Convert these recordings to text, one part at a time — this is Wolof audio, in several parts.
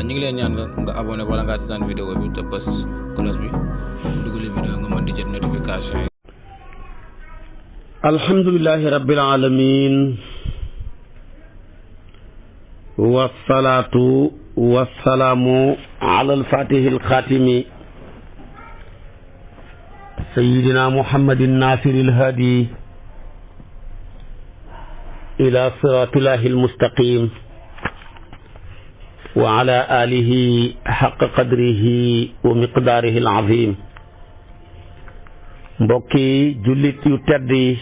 ñu ngi leen ñaan nga abonné wala nga seetaan vidéo bi te bës cloche bi dugalee vidéo nga mën di jot notification yi. alhamdulillahi rabbil alamin wasalaatu wasalaamu ala alfatihi alxaatimi sayidina muhammadin nasiri alhadi ila siratillahi almustaqim wa ala alihi xaqa qadrihi wa miqdaarihi alazim. mbokki jullit yu tedd yi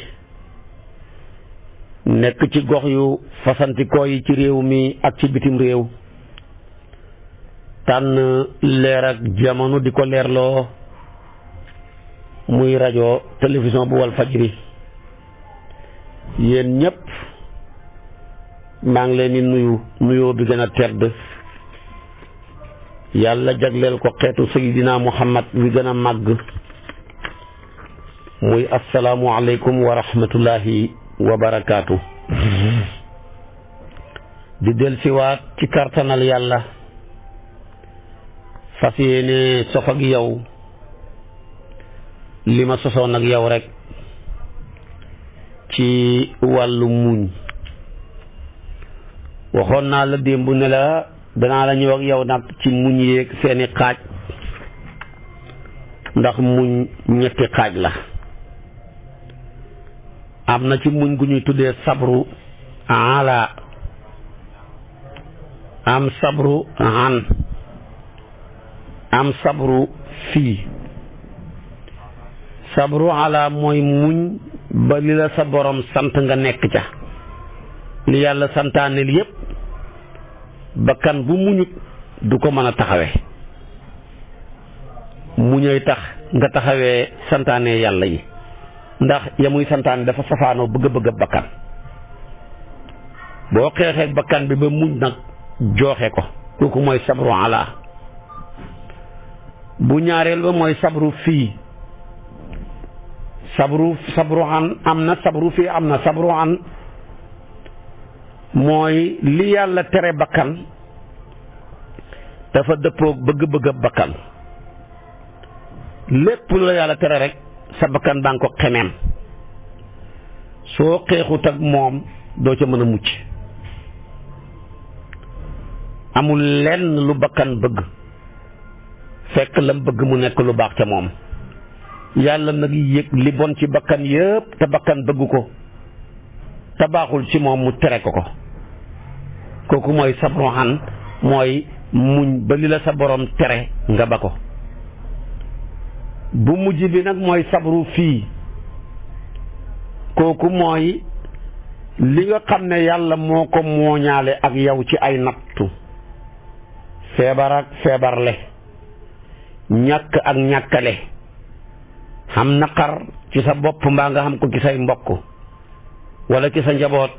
nekk ci gox yu fasantikoo yi ci réew mi ak ci bitim réew tànn leer ak jamono di ko leerloo muy rajo télévision bu Walfadjri yéen ñëpp maa ngi leen di nuyoo bi gën a tedd yàlla jagleel ko xeetu Seydina Muhammad wi gën a màgg muy asalaamu aleykum wa rahmatullahi wa barakaatu. di dellusiwaat ci kartanal yàlla fas yéene sof ak yow li ma sosoon ak yow rek ci wàllu muñ. waxoon naa la démb ne la danaa la ñëw ak yow nag ci muñ yeeg seeni xaaj ndax muñ ñetti xaaj la. am na ci muñ gu ñuy tuddee sabru ala am sabru an am sabru fii. sabru ala mooy muñ ba li la sa borom sant nga nekk ca li yàlla santaane li yépp bakkan bu muñut du ko mën a taxawe muñay tax nga taxawee santaane yàlla yi ndax ya muy santaane dafa safaanoo bëgg bakkan boo xeexee bakkan bi ba muñ nag jooxe ko kooku mooy sabru ala. bu ñaareel ba mooy sabru fii. sabru an am na sabru fii am na sabru an mooy li yàlla tere bakkan dafa dëppoo bëgg bakkan lépp lu la yàlla tere rek sa bakkan baa ngi ko xemeem soo xeexut ak moom doo ca mën a mucc. amul lenn lu bakkan bëgg fekk lam bëgg mu nekk lu baax ca moom yàlla nag yëg li bon ci bakkan yëpp te bakkan bëgg ko te baaxul ci moom mu tere ko kooku mooy sabru an mooy muñ ba li la sa borom tere nga ba ko. bu mujj bi nag mooy sabru fii kooku mooy li nga xam ne yàlla moo ko mooñaale ak yow ci ay nattu feebar ak feebarle ñàkk ak ñàkkale xam naqar ci sa bopp mbaa nga xam ko ci say mbokk wala ci sa njaboot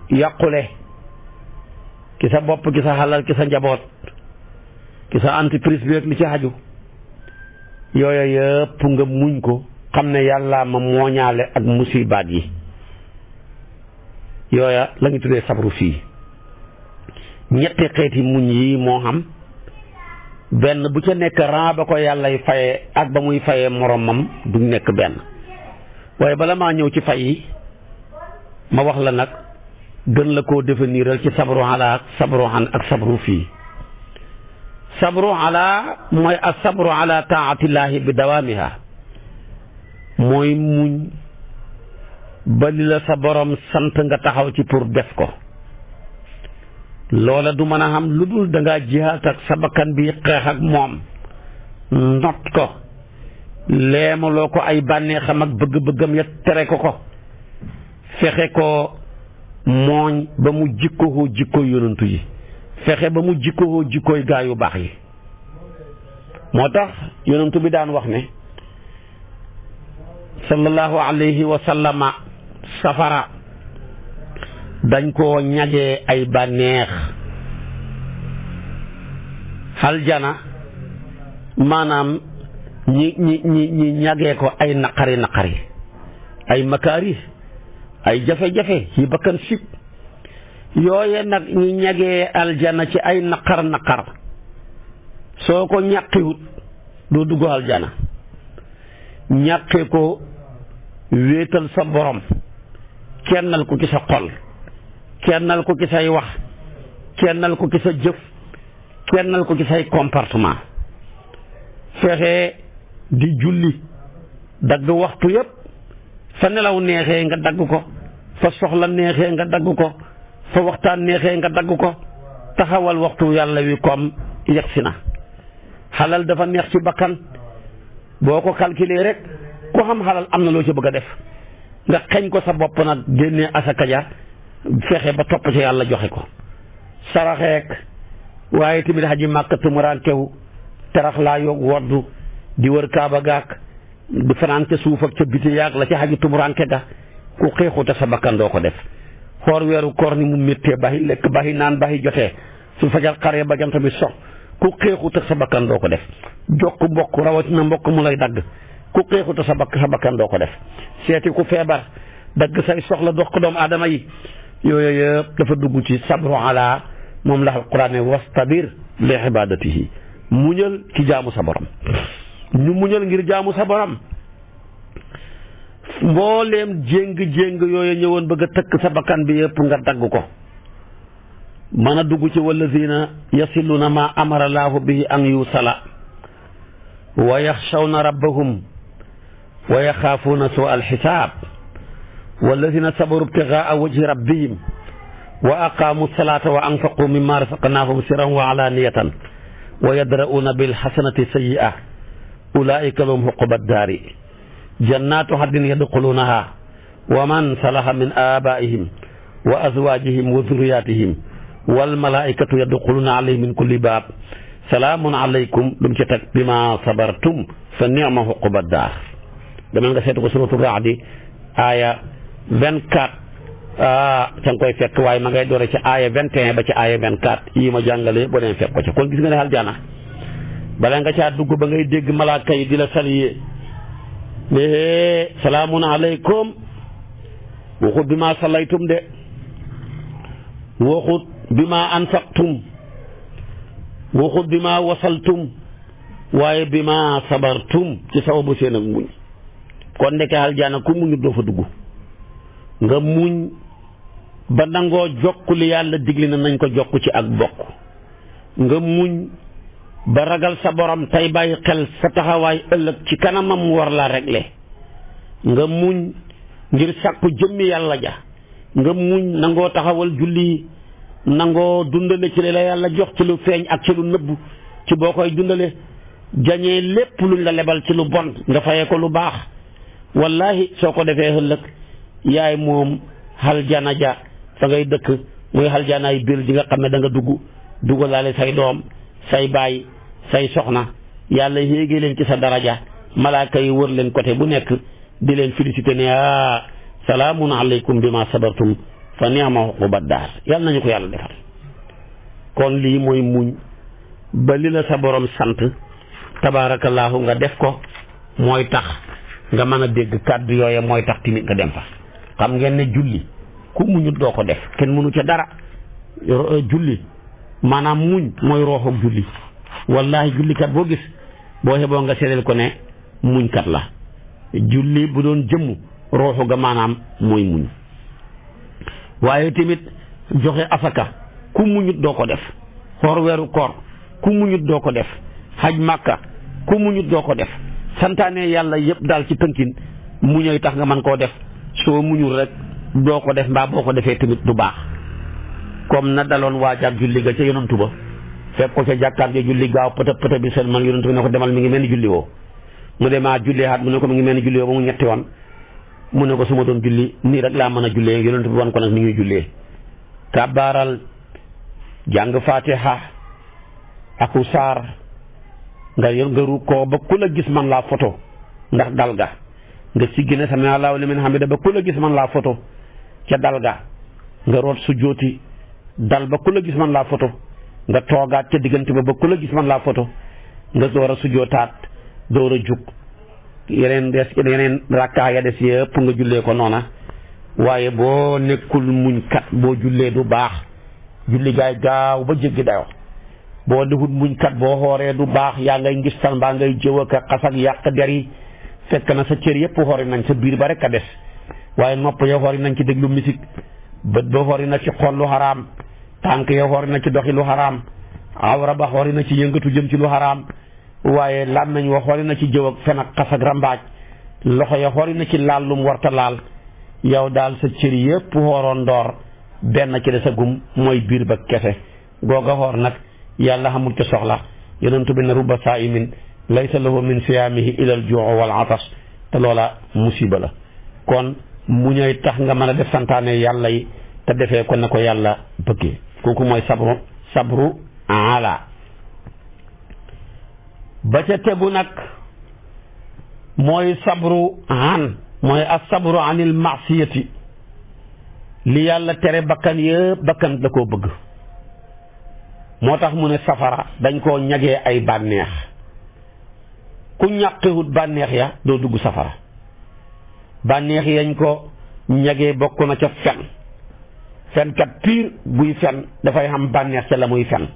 yàqule ci sa bopp ci sa xalal ci sa njaboot ci sa entreprise bi ak li ci xaju yooyu yëpp nga muñ ko xam ne yàllaa ma mooñaale ak musibaat yi yooya la ñu tuddee sabru fii. ñetti xeeti muñ yi moo xam benn bu ca nekk ran ba ko yàllay faye ak ba muy fayee moromam duñ nekk benn waaye bala maa ñëw ci fay yi ma wax la nag gën la koo définiral ci sabru ala ak sabru an ak sabru fii. sabru ala mooy ak sabru ala taatillahi bi dawaamiha mooy muñ ba li la sa borom sant nga taxaw ci pour def ko loola du mën a xam lu dul dangaa jihaat ak sa bakkan bi xeex ak moom not ko leemaloo ko ay bànneexam ak bëgg-bëggam ya tere ko fexe ko mooñ ba mu jikkoo jikkooy yonantu yi fexe ba mu jikkoo jikkooy gaa yu baax yi. moo tax yonantu bi daan wax ne sallallahu alayhi wa sallama safara dañ koo ñagee ay bànneex aljana maanaam ñi ñagee ko ay naqari ay makaari ay jafe-jafe yi bakkan sib yooye nag ñi ñagee aljana ci ay naqar soo ko ñàqiwut doo dugg aljana. ñàqe ko wéetal sa borom, kennal ko ci sa xol, kennal ko ci say wax, kennal ko ci sa jëf, kennal ko ci say comportement. fexe di julli dagg waxtu yépp, fa nelaw neexee nga dagg ko, fa soxla neexee nga dagg ko, fa waxtaan neexee nga dagg ko, taxawal waxtu yàlla wi comme yegsi na. xalal dafa neex ci bakkan, boo ko calculer rek ku xam xalal am na loo ci bëgg a def, nga xeñ ko sa bopp nag génnee asaka ja, fexe ba topp ci yàlla joxe ko saraxeek. waaye tamit xaji màkka tumuraankew terax laa yoog woddu di wër kaaba gaak di fanaan ca suuf ak ca biti yaag la ca xaji tumuraanke ga, ku xeexute sa bakkan doo ko def. xoor weeru koor ni mu méttee baxi lekk baxi naan baxi jotee su fajar xaree ba jant bi sox, ku xeexute sa bakkan doo ko def. jokk mbokk rawatina mbokk mu lay dagg, ku xeexute sa bakkan doo ko def. seeti ku feebar dagg say soxla dox ko doomu aadama yi, yooyu yëpp dafa dugg ci sabru ala, moom la alquran ne wastabir li ibadatihi, muñal ci jaamu sa borom. ñu muñal ngir jaamu sa borom. mbooleem jéng yooyu ñëwoon bëgg a tëkk sa bakkan bi yëpp nga dagg ko, mën a dugg ci wallazina yasiluna ma amara laahu bihi an yusala wa yaxshawna rabbahum wa yaxaafuuna suu alxisaab wallazina sabaru ibtigaa wajhi rabbihim wa aqaamu salaata wa anfaqu mimma razaqnaahum sirran wa alaaniyatan wa yadra'uuna bilxasanati sayyi'a ulaa'ika lahum uqba daari jannaatu adnin yadxuluunahaa wa man salaha min aabaa'ihim wa azwaajihim wa zurriyaatihim wal malaa'ikatu yadxuluuna alayhim min kulli baab salaamun alaykum lu mu ci teg bimaa sabartum fa ni'ma uqba daar. dama nga seetu ko suratu Ra'd aaya 24 ca nga koy fekk, waaye ma ngay doore ci aaya 21 ba ci aaya 24 yi ma jàngale boo demee fekk ko ca. kon gis nga ne aljana bala nga caa dugg ba ngay dégg malaaka yi di la saliyee ne salaamun alaykum, waxut bi maa sallaytum de, waxut bi maa anfaqtum, waxut bi maa wasaltum, waaye bi maa sabartum ci sababu seen ak muñ. kon ndeke aljana ku muñu doo fa dugg. nga muñ ba nangoo jokk li yàlla digli na nañ ko jokk ci ak bokk. nga muñ ba ragal sa borom tey bàyyi xel sa taxawaay ëllëg ci kanamam mu war laa régler. nga muñ ngir sàkku jëmmi yàlla ja. nga muñ nangoo taxawal julli, nangoo dundale ci li la yàlla jox ci lu feeñ ak ci lu nëbbu, ci boo koy dundale jañee lépp luñ la lebal ci lu bon nga fayee ko lu baax. wallahi soo ko defee ëllëg yaay moom aljana ja fa ngay dëkk, muy aljanaay biir ji nga xam ne da nga dugalaale say doom, say baay, say soxna, yàlla yéegee leen ci sa daraja, malaaka yi wër leen côté bu nekk di leen félicité ne salaamun alaykum bi ma sabartum fa ni'ma uqba daar. yàlla nañu ko yàlla defal. kon lii mooy muñ ba li la sa borom sant tabaarakallaahu nga def ko, mooy tax nga mën a dégg kàddu yooye, mooy tax timit nga dem fa. xam ngeen ne julli ku muñut doo ko def, kenn mënu ca dara. julli maanaam muñ mooy rooxoog julli. wallahi jullikat boo gis boo xeboo nga seedeel ko ne muñkat la. julli bu doon jëmm rooxu ga maanaam mooy muñ. waaye tamit joxe asaka ku muñut doo ko def. xoor weeru koor ku muñut doo ko def. xaj màkka ku muñut doo ko def. santaane yàlla yëpp daal ci tënkin muñoy tax nga mën koo def. soo muñul rek doo ko def, mbaa boo ko defee tamit du baax. comme na daloon waajaab julli ga ca yonantu ba, fekk ko ca jàkkaat ja julli gaaw pëtë bi seen man yonantu bi ne ko demal mi ngi mel ni julli woo. mu demaa jullee xaat mu ne ko mi ngi mel ni julli woo ba mu ñetti woon. mu ne ko su ma doon julli nii rek laa mën a jullee. yonantu bi wan ko nag ni ñuy jullee. kàbbaaral, jàng fatiha aku saar, nga rukkoo ba ku la gis man laa photo ndax dal ga. nga siggi ne sami Allahu liman hamida ba ku la gis man laa photo ca dal ga. nga root su jooti dal ba ku la gis man laa photo. nga toogaat ca diggante ba ku la gis man laa photo. nga door a su jootaat door a jug. yeneen rakkaa ya des yëpp nga jullee ko noona waaye boo nekkul muñ kat boo jullee du baax, julli gaay gaaw ba jéggi dayo. boo defut muñ kat boo xooree du baax, yaa ngay ngistal mbaa ngay jëw ak xas ak yàq der yi, fekk na sa cër yëpp xoori nañ, sa biir ba rek a des. waaye nopp ya xoori nañ ci déglu musique, bët ba xoori na ci xool lu xaraam, tànk ya xoori na ci doxi lu xaraam, awra ba xoori na ci yëngatu jëm ci lu xaraam, waaye làmmiñ wa xoori na ci jëw ak fen ak xas ak rambaaj, loxo ya xoori na ci laal lum warta laal. yow daal sa cër yëpp xooroon ndoor, benn ci des a gum mooy biir ba kese. googa xoor nag yàlla xamul ci soxla. yonent bi ne rubba saa'imin laysa lahu min siyaamihi ilal juu wal atas, te loola musiba la. kon mu ñëw tax nga mën a def santaane yàlla yi te defee ko ne ko yàlla bëggee. kooku mooy sabru ala. ba ca tegu nag mooy sabru an, mooy as-sabru anil maasiyati. li yàlla tere bakkan yëpp bakkan da koo bëgg. moo tax mu ne safara dañ koo ñagee ay bànneex, ku ñàqiwut bànneex ya doo dugg safara. bànneex yañ ko ñagee bokk na ca fenkat piir buy fen dafay xam bànneex ca la muy fen.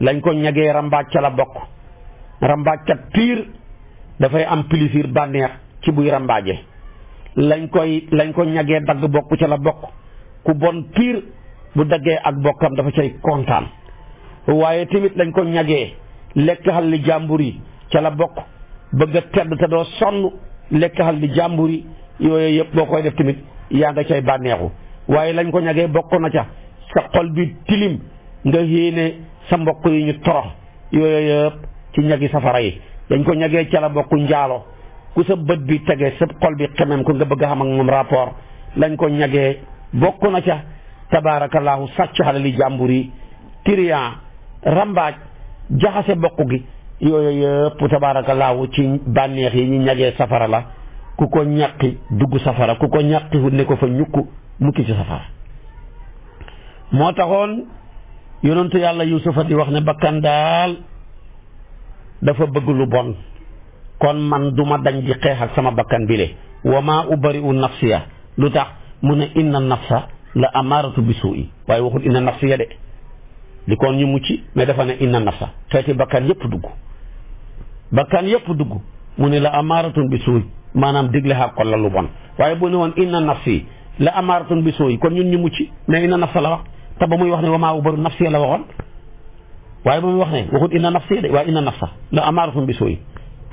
lañ ko ñagee rambaaj ca la bokk, rambaajkat piir dafay am plaisir bànneex ci buy rambaaje. lañ ko ñagee dagg bokk ca la bokk, ku bon piir bu daggee ak bokkam dafa cay kontaan. waaye tamit lañ ko ñagee lekk xal li jàmbur yi ca la bokk, bëgg a tedd te doo sonn lekk xal li jàmbur yi, yooyu yëpp boo koy def tamit yaa nga cay bànneexu. waaye lañ ko ñagee bokk na ca sa xol bi tilim nga yéene sa mbokk yi ñu torox, yooyu yëpp ci ñagi safara yi. dañ ko ñagee ca la bokk njaalo, ku sa bët bi tege sa xol bi xemem ko nga bëgg a xam ak moom rapport, lañ ko ñagee bokk na ca tabaarakallaahu sàcc xalali jàmbur yi, tiriyan, rambaaj, jaxase bokk gi, yooyu yëpp tabaarakallaahu ci bànneex yi ñu ñagee safara la. ku ko ñàqi dugg safara, ku ko ñàqi fu ne ko fa ñukk mukki ci safara. moo taxoon yonentu yàlla Yuusufa di wax ne bakkan daal dafa bëgg lu bon, kon man duma dañ di xeex ak sama bakkan bile. wa maa ubari'u nafsiya, lu tax mu ne inna nafsa la amaaratu bi suu'i, waaye waxul inna nafsiya de. li koon ñu mucc mais dafa ne inna nafsa, xeeti bakkan yëpp dugg, bakkan yëpp dugg. mu ne la amaaratun bi suu'i, maanaam digle xaq ko la lu bon. waaye bu ne woon inna nafsi la amaaratun bi suu'i, kon ñun ñu mucc, mais inna nafsa la wax. te ba muy wax ne wa maa ubari'u nafsiya la waxoon, waaye ba muy wax ne waxut inna nafsiya de, waaye inna nafsa la amaaratun bi suu'i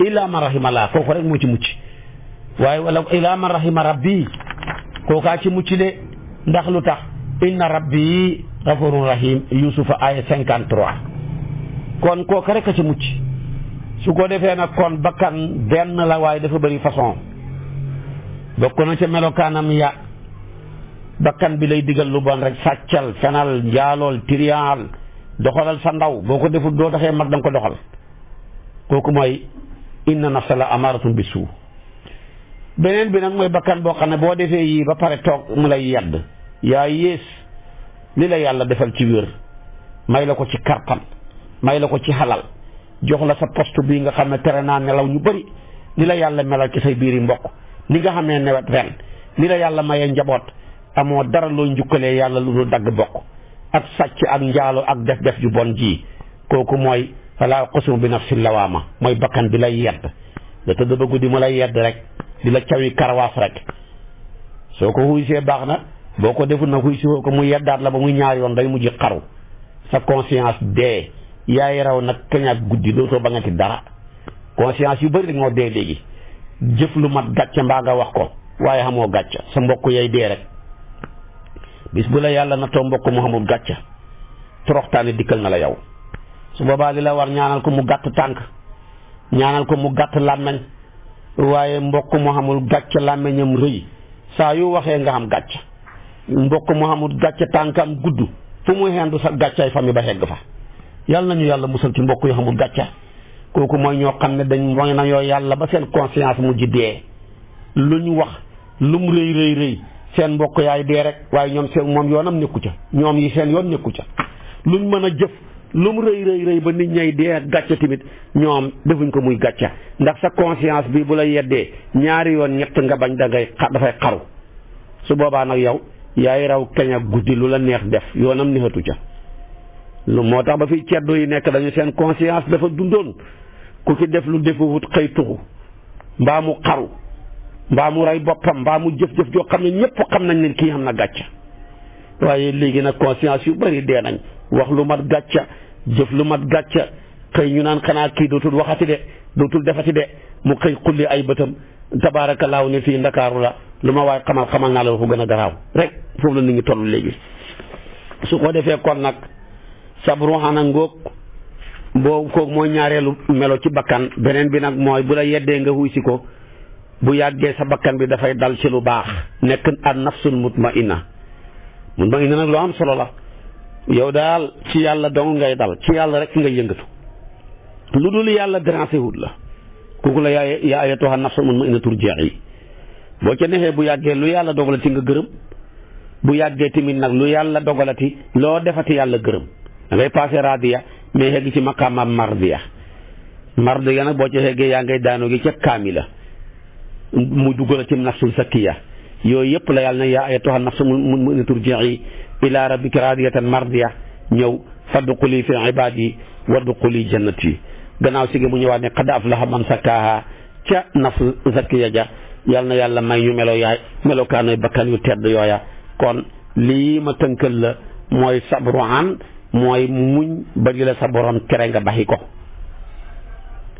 illa man rahima laa, kooku rek moo ci mucc. waaye wala illa man rahima rabbi, kookaa ci mucc de. ndax lu tax inna rabbi gafurun rahim, Yuusufa aya 53. kon kooka rek a ci mucc. su ko defee nag kon bakkan benn la, waaye dafa bëri façon. bokk na ca melokaanam ya bakkan bi lay digal lu bon rek, sàccal, fenal, njaalool, tiriyaal, doxalal sa ndaw, boo ko deful doo taxee mag danga ko doxal. kooku mooy inna nafsa la amaaratun bi suu. beneen bi nag mooy bakkan boo xam ne boo defee yii ba pare toog mu lay yedd. yaa yées li la yàlla defal ci wér, may la ko ci kartan, may la ko ci xalal, jox la sa poste bii nga xam ne tere naa nelaw ñu bëri, ni la yàlla melal ci say biiri mbokk, ni nga xam ne nawet ren, ni la yàlla mayee njaboot, amoo dara loo njukkalee yàlla lu dul dagg bokk ak sàcc ak njaalo ak def ju bon ji. kooku mooy falaa uqsimu bi nafsi lawaama, mooy bakkan bi lay yedd. nga tëdd ba guddi mu lay yedd rek, di la cawi karawaas rek. soo ko xuy see baax na, boo ko deful na xuy si ko mu yeddaat la ba muy ñaar yoon day mujj xaru, sa conscience dee. yaay raw nag kañaak guddi dootoo ba nga ci dara. conscience yu bëri dañoo dee léegi. jëf lu mat gàcce mbaa nga wax ko, waaye xamoo gàcce, sa mbokk yay dee rek. bis bu la yàlla na too mbokk mu xamul gàcce, toroxtaane dikkal na la yow. su boobaa li la war ñaanal ko mu gàtt tànk, ñaanal ko mu gàtt làmmeñ, waaye mbokk mu xamul gàcce làmmeñam rëy, saa yu waxee nga xam gàcce. mbokk mu xamul gàcce tànkam gudd, fu muy xendu sa gàccaay famille ba xegg fa. yàlla nañu yàlla musal ci mbokk yu xamul gàcce. kooku mooy ñoo xam ne dañ mooy nañoo yàlla ba seen conscience mujj dee. lu ñu wax lum rëy rëy rëy seen mbokk yaay dee rek, waaye ñoom seen moom yoonam nekku ca, ñoom yi seen yoon nekku ca. luñ mën a jëf lum rëy rëy rëy ba nit ñay dee gàcce tamit ñoom defuñ ko muy gàcce. ndax sa conscience bi bu la yeddee ñaari yoon ñett nga bañ dafay xaru. su boobaa nag yow yaay raw keñ ak guddi lu la neex def yoonam neexatu ca lu moo tax ba fi ceddo yi nekk dañu seen conscience dafa dundoon ku ci def lu defewut xëy tuxu mbaa mu xaru mbaa mu rey boppam mbaa mu jëf-jëf joo xam ne ñëpp xam nañ ne kii xam na gàcca waaye léegi nag conscience yu bari dee nañ wax lu mat gàcca jëf lu mat gàcca xëy ñu naan xanaa kii dootul waxati de dootul defati de mu xëy xulli ay bëtam tabaarakallaahu ne fii ndakaaru la lu ma waay xamal naa la ko gën a garaaw rek foofu la nit ñi toll léegi su ko defee kon nag sabru xana ngóog boo koog mooy ñaareelu melo ci bakkan beneen bi nag mooy bu la yeddee nga wuy si ko bu yàggee sa bakkan bi dafay dal ci lu baax nekk an nafsul mutmainna nag lu am solo la yow daal ci yàlla dong ngay dal ci yàlla rek ngay yëngatu lu dul yàlla dérangé wut la kooku la yaa ayatuha nafsul mutmainna turji'i boo ca neexee bu yàggee lu yàlla dogalati nga gërëm bu yàggee tamit nag lu yàlla dogalati loo defati yàlla gërëm da ngay passé radiya mais xegg ci maqaama mardiya nag boo ca xeggee yaa ngay daanoo gi ca kaamila mu duggala ci nafsul sakkiya yooyu yëpp la yàlla ne yaa ayatuha nafsul mutmainna turji'i ila rabbika radiyatan mardiya ñëw fadxuli fi ibadi wadxuli jannati gannaaw si gi mu ñëwaat ne qad aflaha man sakkaaha ca nafsul sakkiya ja yàlla na yàlla may ñu melokaanoy bakkan yu tedd yooya kon lii ma tënkal la mooy sabru an mooy muñ ba di la sa borom tere nga baxi ko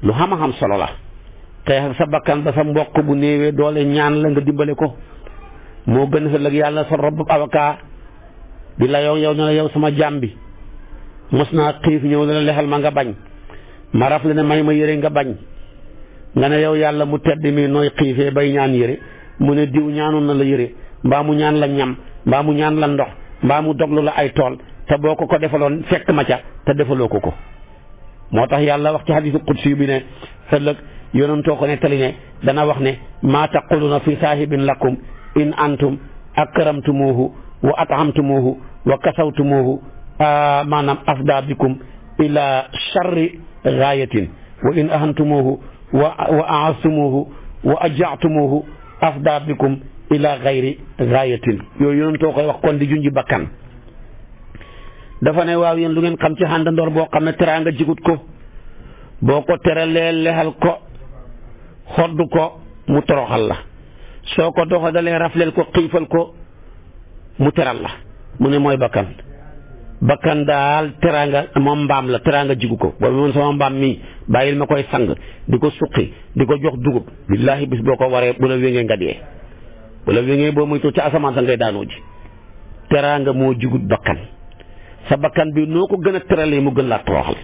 lu xam solo la xeex sa bakkan ba sa mbokk bu néewee doole ñaan la nga dimbale ko moo gën ëllëg yàlla sa rob avocat di la yow ne la yow sama jaam bi mos naa xiif ñëw la lexal ma nga bañ ma raf la ne may ma yére nga bañ nga ne yow yàlla mu tedd mi nooy xiifee bay ñaan yére mu ne diw ñaanoon na la yére mbaa mu ñaan la ñam mbaa mu ñaan la ndox mbaa mu doglu la ay tool te boo ko defaloon fekk ma ca te defaloo ko moo tax yàlla wax ci hadiisu qudsi bi ne ëllëg yonentoo ko nettali ne dana wax ne maa taquluna fi saahibin lakum in antum akramtumuhu wa at'amtumuhu wa kasawtumuhu maanaam afda bikum ila charri gaayatin wa in ahantumuhu wa aastumuhu wa ajatumuhu afda bikum ila gayri gaayatin yooyu yonentoo koy wax kon di junji bakkan dafa ne waaw yéen lu ngeen xam ci àndandoor boo xam ne teraanga jigut ko boo ko teralee lexal ko xodd ko mu toroxal la soo ko doxadalee rafleel ko xiifal ko mu teral la mu ne mooy bakkan daal teraanga moom mbaam la teraanga jigu ko boobu moom sama mbaam mi bàyyil ma koy sang di ko suqi di ko jox dugub billaahi bis boo ko waree bu la wéngee nga dee bu la wéngee boo muy to ca asamaan sa ngay daanoo ji teraanga moo jigut bakkan sa bakkan bi noo ko gën a teralee mu gën laa toroxal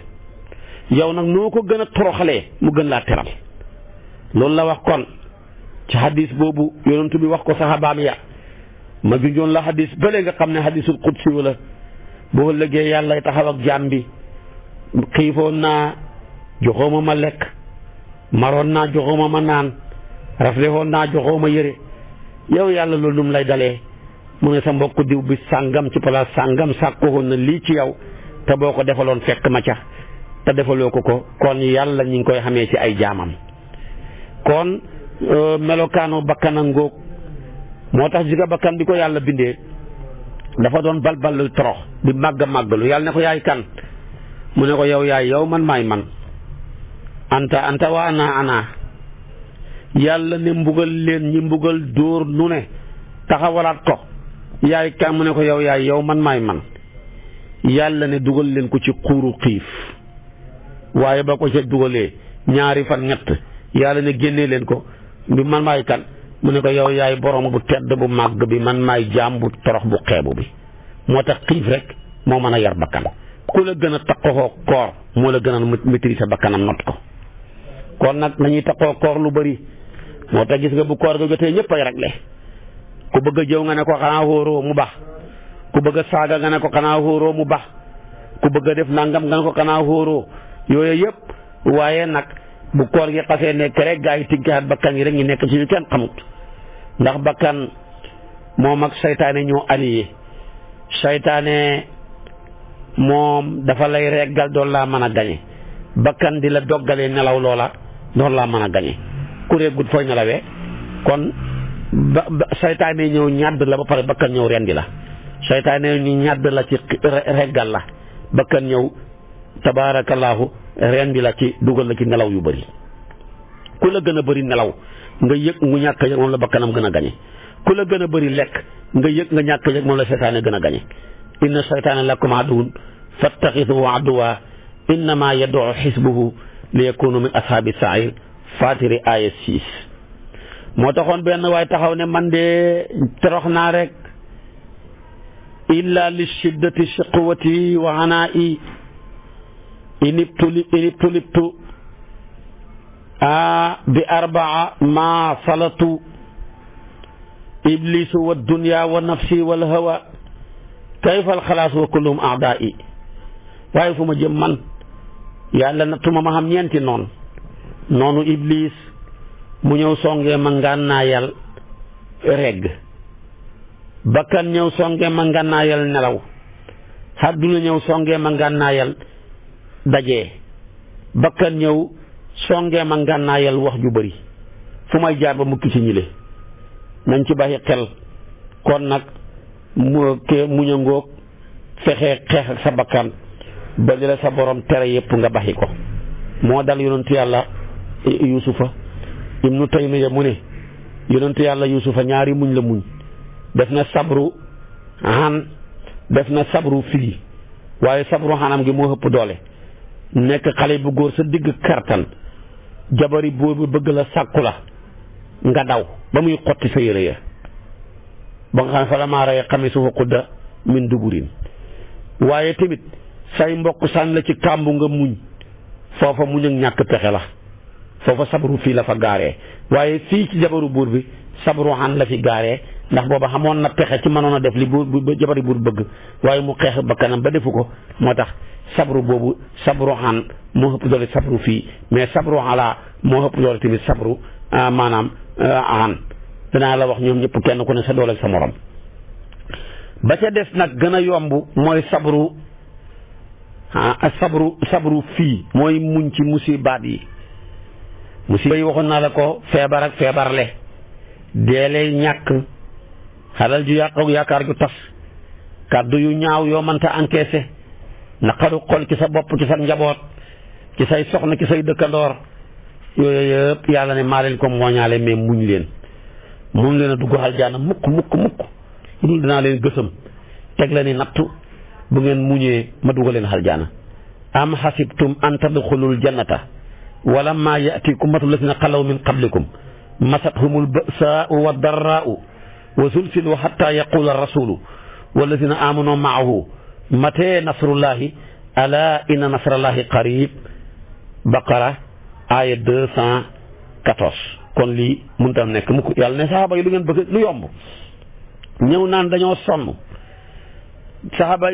yow nag noo ko gën a toroxalee mu gën laa teral loolu la wax kon ci hadis boobu yonentu bi wax ko saxaabaam ya ma junjoon la hadis bële nga xam ne hadisul qudsi wala boo lëggee yàlla taxaw ak jaam bi xiifoon naa joxooma ma lekk maroon naa joxooma ma naan raflewoon naa joxooma yëre yow yàlla loolu num lay dalee mu ne sa mbokk diw bi sàngam ci place sàngam sàkkoon na lii ci yow te boo ko defaloon fekk ma ca te defaloo ko kon yàlla ñu ngi koy xamee ci ay jaamam kon melokaanu bakkan a ngóog moo tax jiga bakkan bi ko yàlla bindee dafa doon balballu torox di màggalu yàlla ne ko yaay kan mu ne ko yow man maay man anta wa ana yàlla ne mbugal leen ñi mbugal dóor nu ne taxawalaat ko yaay kan mu ne ko yow man maay man yàlla ne dugal leen ko ci xuuru xiif waaye ba ko ca dugalee ñaari fan ñett yàlla ne génnee leen ko bi man maay kan mu ne ko yow yaay borom bu tedd bu màgg bi man maay jaam bu torox bu xeebu bi moo tax xiif rek moo mën a yar bakkan ku la gën a taqoo koor moo la gën a maîtriser bakkanam not ko kon nag nañuy taqoo koor lu bari moo tax gis nga bu koor ga jotee ñëpp ay ragle ku bëgg a jëw nga ne ko xanaa wóoroo mu baax ku bëgg a saaga nga ne ko xanaa wóoroo mu baax ku bëgg a def nangam nga ne ko xanaa wóoroo yooyu yëpp waaye nag bu koor gi xasee nekk rek gaa yi tinkaat bakkan yi rek ñu nekk ci yu kenn xamut ndax bakkan moom ak saytaane ñoo allié saytaane moom dafa lay reggal doon laa mën a gañe bakkan di la doggalee nelaw loola doon laa mën a gañe ku reggut fooy nelawee kon saytaane ñëw ñàdd la ba pare bakkan ñëw rendi la saytaane ñu ñàdd la ci reggal la bakkan ñëw tabaarakallaahu rendi la ci dugal la ci nelaw yu bëri ku la gën a bëri nelaw nga yëg mu ñàkk a yëg moom la bakkanam gën a gañe ku la gën a bëri lekk nga yëg nga ñàkk a yëg moom la saytaane gën a gañe inna saytaane lakum aduwwun fattaxiduhu aduwwa innama yad'u xisbuhu li yakunu min ashaabi sair fatiri aya 6 moo taxoon benn waaye taxaw ne man de torox naa rek illa li shiddati shiqwati wa anaa'i inibtulibtu bi arbaa ma salatu iblisu wa dunya wa nafsi wal hawa kayfa al xalaas wa kulluhum a'daa'i waaye fu ma jëm man yàlla nattuma ma xam ñeenti noonu iblis mu ñëw songee ma ngànnaayal regg bakkan ñëw songee ma ngànnaayal nelaw àdduna ñëw songee ma ngànnaayal dajee bakkan ñëw songee ma ngànnaayal wax ju bëri fu may jaar ba mukki ci ñile nañ ci bàyyi xel kon nag muñ a ngoog fexe xeex ak sa bakkan ba li la sa borom tere yëpp nga baxi ko moo dal yonentu yàlla yusufa ibnu taymiya mu ne yonentu yàlla yusufa ñaari muñ la muñ def na sabru xan def na sabru fii waaye sabru xanam gi moo ëpp doole nekk xale bu góor sa digg kartan jabari boobu bëgg la sàkku la nga daw ba muy xotti sa yére ya ba nga xam ne fa la maa rey xamisuhu qudda min duburin waaye tamit say mbokk sànni la ci kàmbu nga muñ foofa muñ ak ñàkk pexe la foofa sabru fii la fa gaaree waaye fii ci jabaru buur bi sabru xan la fi gaaree ndax booba xamoon na pexe ci mënoon a def li jabari buur bëgg waaye mu xeex ba kanam ba defu ko moo tax sabru boobu sabru xan moo ëpp doole sabru fii mais sabru xalaa moo ëpp doole tamit sabru maanaam xan danaa la wax ñoom ñëpp kenn ku ne sa doole ak sa morom ba ca des nag gën a yomb mooy sabru fii mooy muñ ci musibaat yi musiba yi waxoon naa la ko feebar ak feebarle deele ñàkk xalal ju yàqu yaakaar ju tas kàddu yu ñaaw yoo mënta encaissé naqaru xol ci sa bopp ci sa njaboot ci say soxna ci say dëkkandoor yooyu yëpp yàlla ne maa leen ko mooñaale mais muñ leen a dugg aljaana mukk dul dinaa leen gësam teg la ni nattu bu ngeen muñee ma dugal leen aljaana am xasibtum an tadxulul jannata wala ma yatikum matul lasina xalaw min qablikum masathumul ba'saa'u wa darraa'u wa zulzilu hatta yaqula rasulu wallazina amanu ma'ahu matee nasrullahi ala inna nasrallahi qarib baqara aya 214 kon lii mënut a nekk mu ko yàlla ne saxaaba yi lu ngeen bëgg lu yomb ñëw naan dañoo sonn saxaaba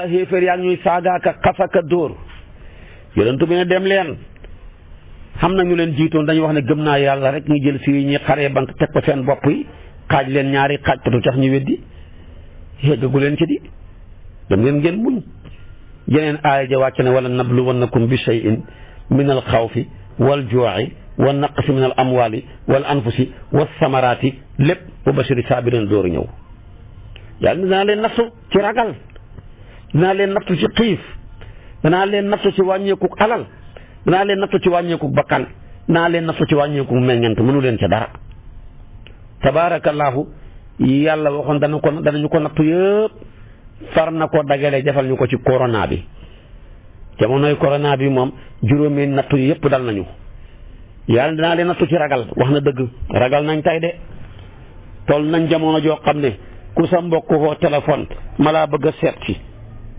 xéeféer yaa ngi ñuy saagaaka xasaka dóor yonentu bi ne dem leen xam nañu leen jiitoon dañuy wax ne gëm naa yàlla rek ñu jël fii ñi xaree bank teg ko seen bopp yi xaaj leen ñaari xaaj ko du tax ñu weddi yeggagu leen ci di dem leen ngeen muñ yeneen aaya ja wàcc ne wala nabluwannakum bi shay'in min al xawfi wal juu'i wa naqsi min al amwali wal anfusi was samaraati lépp wa bashiri saabiriin dooru ñëw yàlla dinaa leen nattu ci ragal dinaa leen nattu ci xiif dinaa leen nattu ci wàññeeku alal dinaa leen nattu ci wàññeeku bakkan dinaa leen nattu ci wàññeeku meññant mënu leen ca dara tabaarakallaahu yàlla waxoon danañu ko nattu yëpp far na ko dagale defal ñu ko ci corona bi jamonoy corona bi moom juróomi nattu yëpp dal nañu yàlla dinaa leen nattu ci ragal wax na dëgg ragal nañ tey de toll nañ jamono joo xam ne ku sa mbokk koo téléphone ma laa bëgg a seet ci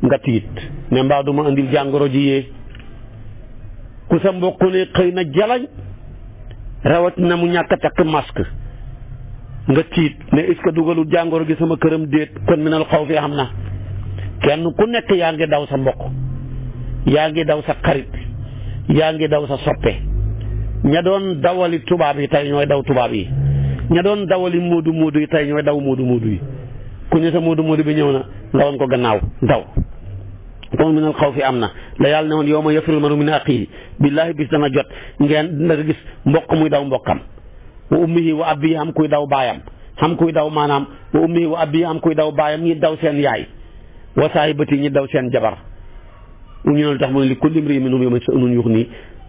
nga tiit ne mbaa du ma andil jàngoro ji yee ku sa mbokk ne xëy na jalañ rawat na mu ñàkk a takk masque nga tiit ne est-ce que dugalul jàngoro gi sama këram déet kon minal xaw fi xam na kenn ku nekk yaa ngi daw sa mbokk yaa ngi daw sa xarit yaa ngi daw sa soppe ña doon dawali tubaab yi tey ñooy daw tubaab yi ña doon dawali moodu yi tey ñooy daw moodu yi ku ñu sa moodu bi ñëw na nga woon ko gannaaw daw kon minal xaw fi am na la yàlla ne woon yow ma yafirul maru min axiihi billaahi bis dana jot ngeen dina gis mbokk muy daw mbokkam wa ummihi wa abihi am kuy daw baayam xam kuy daw maanaam wa ummi wa abi xam kuy daw baayam ñi daw seen yaay wa saahibati ñi daw seen jabar ñu ne tax mu ne li kulli imri'in minhum yawma sha'nun yughnihi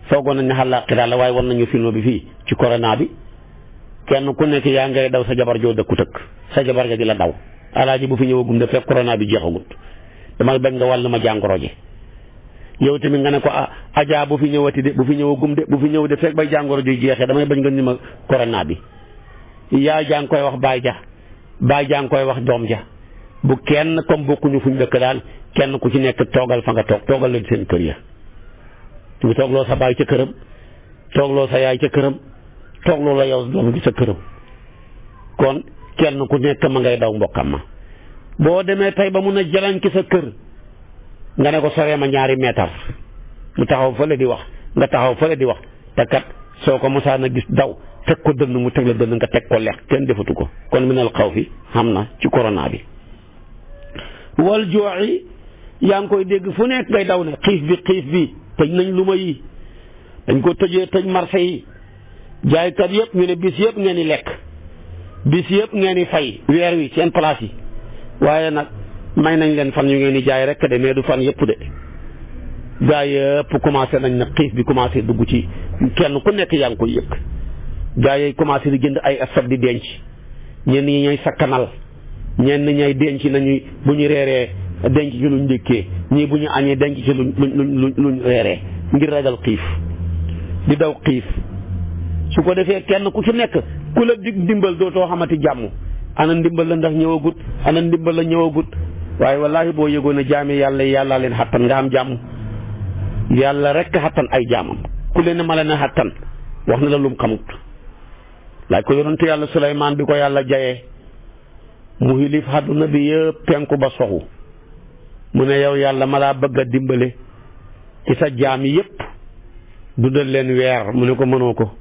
foogoon nañ ne àllaaxira la waaye war nañu film bi fii ci corona bi kenn ku nekk yaa ngay daw sa jabar joo dëkku tëkk sa jabar ga di la daw alaaji bu fi ñëwagum de fekk corona bi jeexagut damay bañ nga wàll ma jàngoro ji yow tamit nga ne ko ajaa bu fi ñëwati de bu fi ñëwagum de bu fi ñëw de fekk bay jàngoro ji jeexee damay bañ nga ni ma corona bi yaa jaa ngi koy wax baay jaa ngi koy wax doom ja bu kenn comme bokkuñu fuñ dëkk daal kenn ku ci nekk toogal fa nga toogal leen seen kër ya ñu toogloo sa baay ca këram toogloo sa yaay ca këram toogloo la yow doom gi sa këram kon kenn ku nekk ma ngay daw mbokkam ma boo demee tey ba mun a jëlañ ci sa kër nga ne ko soree ma 2 meetar mu taxaw fële di wax nga taxaw fële di wax te kat soo ko mosaan a gis daw teg ko dënn mu teg la dënn nga teg ko lex kenn defatu ko kon minal xawfi xam na ci corona bi wal jooxi yaa ngi koy dégg fu nekk ngay daw ne xiif bi tëj nañ lu ma yi dañ ko tëj marché yi jaaykat yëpp ñu ne bis yëpp ngeen di lekk bis yëpp ngeen di fay weer wi seen place yi waaye nag may nañ leen fan yu ngeen di jaay rek de mais du fan yëpp de gaa yëpp commencé nañ na xiif bi commencé dugg ci kenn ku nekk yaa ngi koy yëg gaa yi commencé di jënd ay stock di denc ñenn ñi ñooy sakkanal ñenn ñay denc nañu bu ñu reeree denc ci luñ ndékkee ñii bu ñu añee denc ci luñ reeree ngir ragal xiif di daw xiif su ko defee kenn ku ci nekk ku la dig ndimbal dootoo xamati jàmm ana ndimbal la ndax ñëwagut ana ndimbal la ñëwagut waaye wallaahi boo yëgoon a jaami yàlla leen xattan nga am jàmm yàlla rek xattan ay jaamam ku leen ma leen a xattan wax na la lum xamut laaj ko yonentu yàlla Suleymaan bi ko yàlla jayee mu xilif àdduna bi yëpp penku ba soxu mu ne yow yàlla ma laa bëgg a dimbale ci sa jaam yëpp dundal leen weer mu ne ko mënoo ko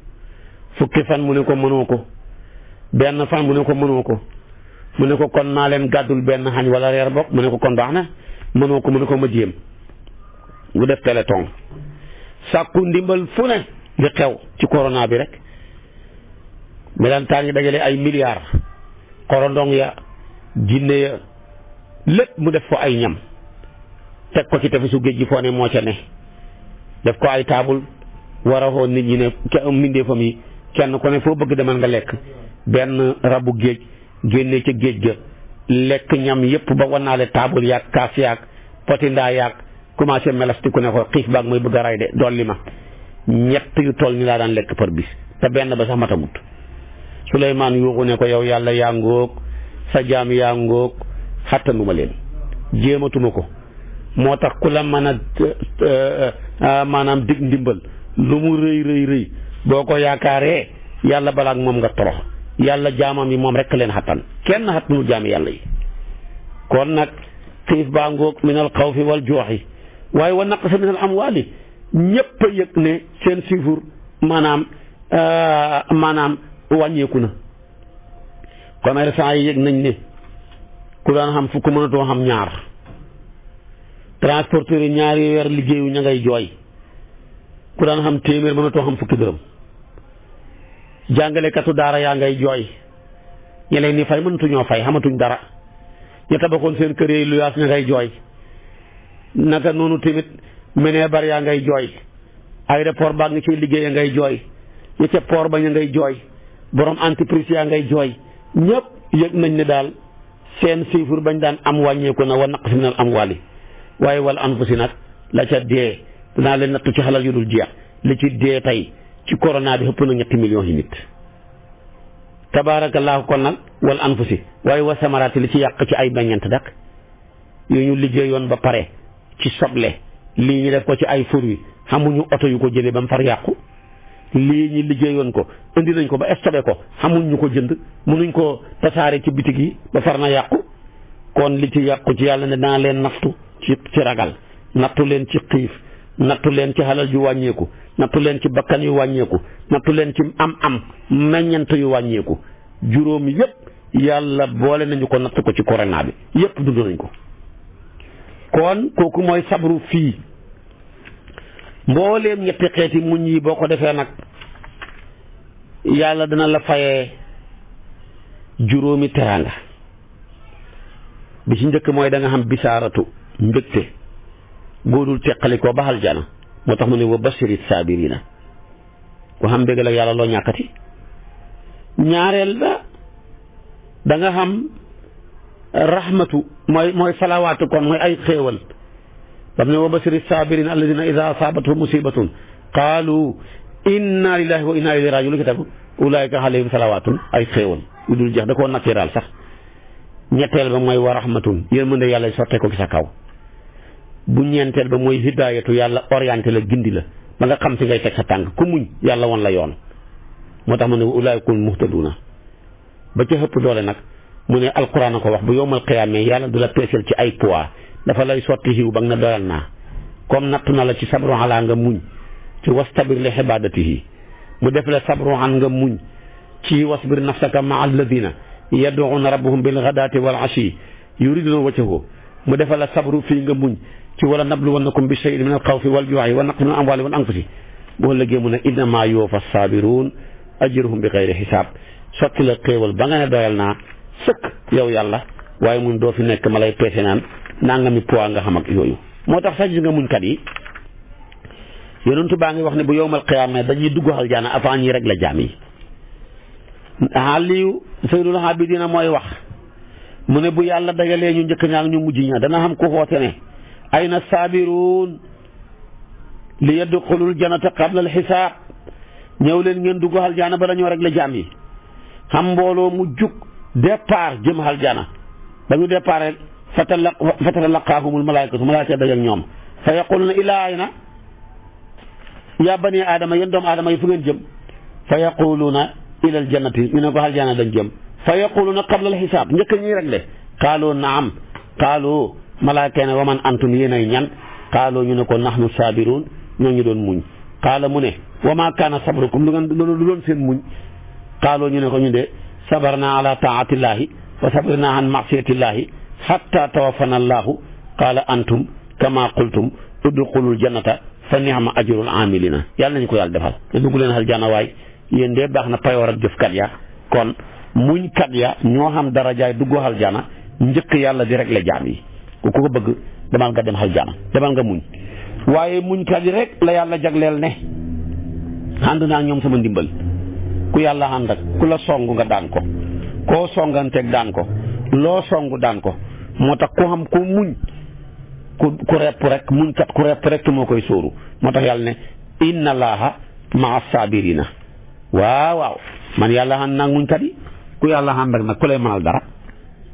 fukki fan mu ne ko mënoo ko benn fan mu ne ko mënoo ko mu ne ko kon naa leen gàddul benn xañ wala reer bokk mu ne ko kon baax na mënoo ko mu ne ko ma jéem mu def téléthon sàkku ndimbal fu ne li xew ci corona bi rek melantaan yi dajale ay milliards xorondong ya jinne ya lépp mu def ko ay ñam teg ko ci tefesu géej gi foo ne moo ca ne def ko ay taabul war a xool nit ñi ne mbindeefam yi kenn ku ne foo bëgg demal nga lekk benn rabu géej génne ca géej ga lekk ñam yépp ba wanaale taabul yaag kaas yaag potindaa yaag commencé melasti ku ne ko xiif baag mooy bëgg a ray de dolli ma ñett yu toll ni laa daan lekk par bis te benn ba sax matagut Suleymaan yuuxu ne ko yow yàlla yaa ngóog sa jaam yaa ngóog xattanuma leen jéematuma ko moo tax ku la mën a maanaam dig ndimbal lu mu rëy boo ko yaakaaree yàlla balaak moom nga torox yàlla jaamam yi moom rek leen xattan kenn xattanu jaami yàlla yi kon nag xiif baa ngóog minal xawfi wal jooxi waaye wa naqsa minal amwaali ñépp a yëg ne seen chiffre maanaam wàññeeku na commerçant yi yëg nañ ne ku daan xam fukk mënatoo xam ñaar transporteur yi ñaari weer liggéeyu ña ngay jooy ku daan xam téeméer mënatoo xam fukki dërëm jàngalekatu daara yaa ngay jooy ñe leen ni fay mënatuñoo fay xamatuñ dara ñu tabaxoon seen kër yi lu yaas ña ngay jooy naka noonu tamit menee bar yaa ngay jooy aéroport baa nga ciy liggéey ya ngay jooy ña ca port ba ña ngay jooy borom entreprise yaa ngay jooy ñëpp yëg nañ ne daal seen chiffre bañ daan am wàññeeku na wa naqsi minal amwaali waaye wal anfusi nag la ca dee dinaa leen nattu ci xalal yu dul jeex li ci dee tey ci corona bi ëpp na 3 millions yi nit tabaarakallaahu kon nag wal anfusi waaye wa samaraati li ci yàq ci ay meññeent dak yooyu ñu liggéeyoon ba pare ci soble lii ñu def ko ci ay fruits xamuñu oto yu ko jëlee ba mu far yàqu lii ñi liggéeyoon ko indi nañ ko ba stocké ko xamuñ ñu ko jënd mënuñ ko tasaare ci bitig yi ba far na yàqu kon li ci yàqu ci yàlla ne dana leen nattu ci ragal nattu leen ci xiif nattu leen ci xalal yu wàññeeku nattu leen ci bakkan yu wàññeeku nattu leen ci am meññant yu wàññeeku juróom yépp yàlla boole nañu ko natt ko ci corona bi yépp dund nañ ko kon kooku mooy sabru fii mbooleem ñetti xeeti muñ yi boo ko defee nag yàlla dana la fayee juróomi teraanga bi ci njëkk mooy da nga xam bisaaratu mbégte góodul teqali ko ba aljana moo tax mu ne wa bashiri saabirina ku xam mbégal ak yàlla loo ñàkkati ñaareel ba da nga xam rahmatu mooy salawaatu kon mooy ay xéewal bam ne wa bashiri saabirina alladina ida asaabathum musibatun qaalu inna lillahi wa inna ilayhi rajiun lu ki tegu ulaayika alayhim salawaatun ay xéewal yu dul jeex da koo naturel sax ñetteel ba mooy wa rahmatun yërmande yàlla sotte ko ci sa kaw bu ñeenteel ba mooy hidaayatu yàlla orienté la gindi la ba nga xam fi ngay teg sa tànk ku muñ yàlla woon la yoon moo tax mu ne ulaayikum muhtaduuna ba ca xëpp doole nag mu ne alquran a ko wax bu yowmal qiyaama yàlla du la peesal ci ay poids dafa lay sotti xiw ba nga na doyal naa comme nattu na la ci sabru ala nga muñ ci wastabir li xibaadatihi mu def la sabru an nga muñ ci wasbir nafsaka maa alladina yad'uuna rabbahum bil ghadaati wal ashi yuriduna wajhahu mu defal la sabru fii nga muñ ci wala nabluwannakum bi shay'in min al xawfi wal juu'i wa naqsin min al amwaali wal anfusi boo lëggee mu ne innamaa yuwaffa saabiruun ajruhum bi xayri xisaab sotti la xéewal ba nga ne doyal naa sëkk yow yàlla waaye mun doo fi nekk ma lay peese naan nangami poids nga xam ak yooyu moo tax sax gis nga muñkat yi yonentu baa ngi wax ne bu yowmal qiyaama dañuy dugg aljana avant ñi rek la jaam yi Aliyu Sayyidul Abidina mooy wax mu ne bu yàlla dagalee ñu njëkk ñaak ñu mujj ña dana xam ku xoote ne ayna saabiruun li yadxulul jannata qabla al xisaab ñëw leen ngeen dugg aljana ba dañoo rek la jaam yi xam mbooloo mu jug départ jëm aljana ba ñu départ rek fatalaqaahumul malaayikatu malaayika dajak ñoom fa yaquluna ilaa ayna yaa bani aadama yéen doomu aadama yi fu ngeen jëm fa yaquluna ilal jannati ñu ne ko aljana dañ jëm fa yaquluna qabla al xisaab njëkk ñuy réglé qaalu naam qaalu malaaka ne wa man antum yéenay ñan qaalu ñu ne ko nahnu saabiruun ñoo ñu doon muñ qaala mu ne wa maa kaana sabrukum lu doon seen muñ qaalu ñu ne ko ñu de sabarna ala taatillahi wa sabarna an masiyatillahi hatta tawaffana allahu qaala antum kama qultum udxulul jannata fa ni'ma ajrul amilina yàlla nañu ko yàlla defal te dugg leen aljana waay yéen de baax na payoor ak jëfkat ya kon muñkat ya ñoo xam darajaay dugg aljana njëkk yàlla di rek la jaam yi ku ko bëgg demal nga dem aljana demal nga muñ waaye muñkat yi rek la yàlla jagleel ne ànd naa ñoom sama ndimbal ku yàlla ànd ak ku la song nga daan ko koo songanteeg daan ko loo song daan ko moo tax ku xam ku muñ ku repp rek muñkat ku repp rek moo koy sóoru moo tax yàlla ne inna allaha maa saabirina waaw man yàlla ànd naag muñkat yi ku yàlla ànd ak nag ku lay mënal dara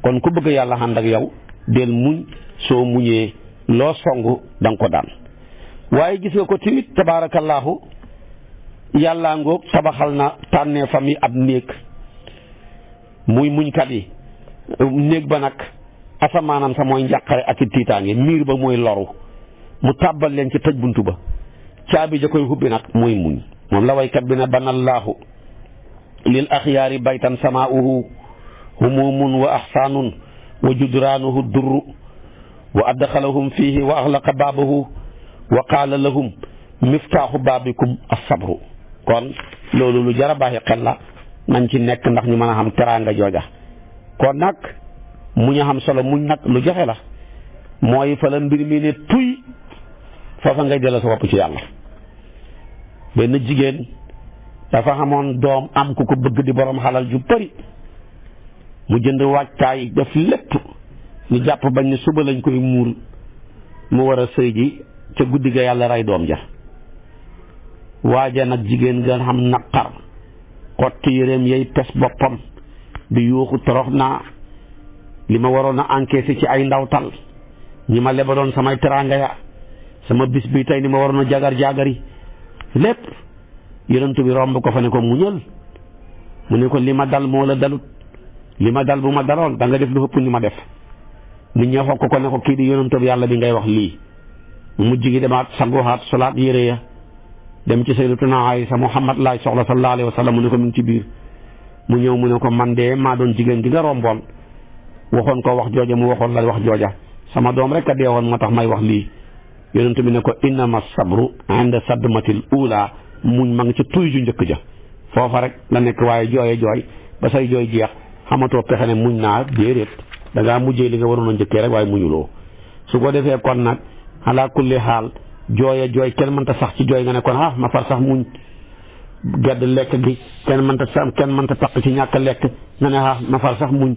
kon ku bëgg yàlla ànd ak yow del muñ soo muñee loo song da nga ko daan waaye gis nga ko tamit tabaarakallaahu yàllaa ngoog tabaxal na tànnee famille ab néeg muy muñkat yi néeg ba nag asamaanam sa mooy njàqare ak i tiitaange miir ba mooy loru mu tàbbal leen ci tëj buntu ba caabi ja koy hubbi nag mooy muñ moom la waykat bi ne banallaahu lil axyaari baytan samaa'uhu humumun wa ahsaanun wa judraanuhu durru wa adxalahum fiihi wa axlaqa baabahu wa qaala lahum miftaaxu baabikum as-sabru kon loolu lu jar a baaxi xel la nañ ci nekk ndax ñu mën a xam teraanga jooja kon nag muñ a xam solo muñ nag lu jafe la mooy fa la mbir mi ne tuy foofa ngay delloo sa bopp ci yàlla benn jigéen dafa xamoon doom am ku ko bëgg di borom xalal ju bari mu jënd waajtaay def lépp ñu jàpp bañ ne suba lañ koy muur mu war a sëy ji ca guddi ga yàlla rey doom ja waaja nag jigéen nga xam naqar xotti yéreem yay pes boppam di yuuxu torox naa li ma waroon a encaissé ci ay ndawtal ñi ma lebaloon samay teraanga ya sama bis bi tey ni ma waroon a jagar-jagari lépp yonent bi romb ko fa ne ko muñal mu ne ko li ma dal moo la dalut li ma dal bu ma daloon da nga def lu ëpp ni ma def nit ñi xokk ko ne ko kii di yonent bi yàlla bi ngay wax lii mu mujj gi demaat sanguwaat solaat yére ya dem ci sayyidatuna Aysa Muhammad laay soxla sallallahu alayhi wa sallam mu ne ko mi ngi ci biir mu ñëw mu ne ko man de maa doon jigéen di nga romboon waxoon ko wax jooja mu waxoon la wax jooja sama doom rek a deewoon moo tax may wax lii yonent bi ne ko innama sabru inda sadmatil ula muñ ma ngi ci tuy ju njëkk ja foofa rek la nekk waaye jooye jooy ba say jooy jeex amatoo pexe ne muñ naa déedéet da ngaa mujjee li nga waroon a njëkkee rek waaye muñuloo su ko defee kon nag ala kulli xaal jooya jooy kenn mënta sax ci jooy nga ne kon ma far sax muñ gedd lekk gi kenn mënta taq ci ñàkk lekk nga ne ma far sax muñ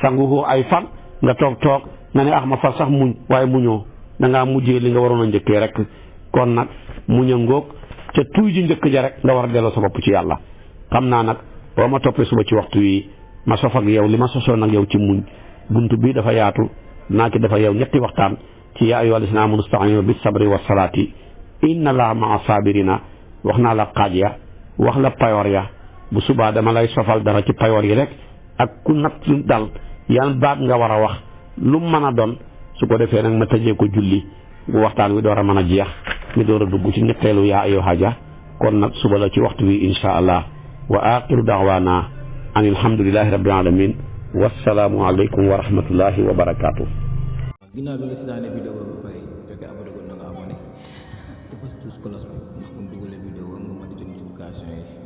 sangu ay fan nga toog nga ne ma far sax muñ waaye muñoo da ngaa mujjee li nga waroon a njëkkee rek kon nag muñ a ngóog ca tuy ji njëkk ja rek nga war a delloo sa bopp ci yàlla xam naa nag boo ma toppee suba ci waxtu wi ma sof ak yow li ma sosoon ak yow ci muñ bunt bi dafa yaatu naa ci dafa yow ñetti waxtaan ci yaa ayyuhal lazina aamanu ista'iinu bis sabri was salaati inna allaha ma'a saabiriina wax naa la xaaj ya wax la payoor ya bu subaa dama lay sofal dara ci payoor yi rek ak ku natt dal yan baat nga war a wax lu mën a doon su ko defee nag ma tëjee ko julli bu waxtaan wi door a mën a jeex mi door a dugg ci ñetteelu yaa ayyuhaa ja kon nag suba la ci waxtu wi insha allah wa axiru da'waana an alhamdulillahi rabbil alamin wassalaamu aleykum wa rahmatullahi wa barakaatu. ginnaaw bi nga seetaanee vidéo ba pare fekkee abonné ko na nga abonné te bës tous cloche bi ndax bu ñu dugalee vidéo nga mën di jot notification yi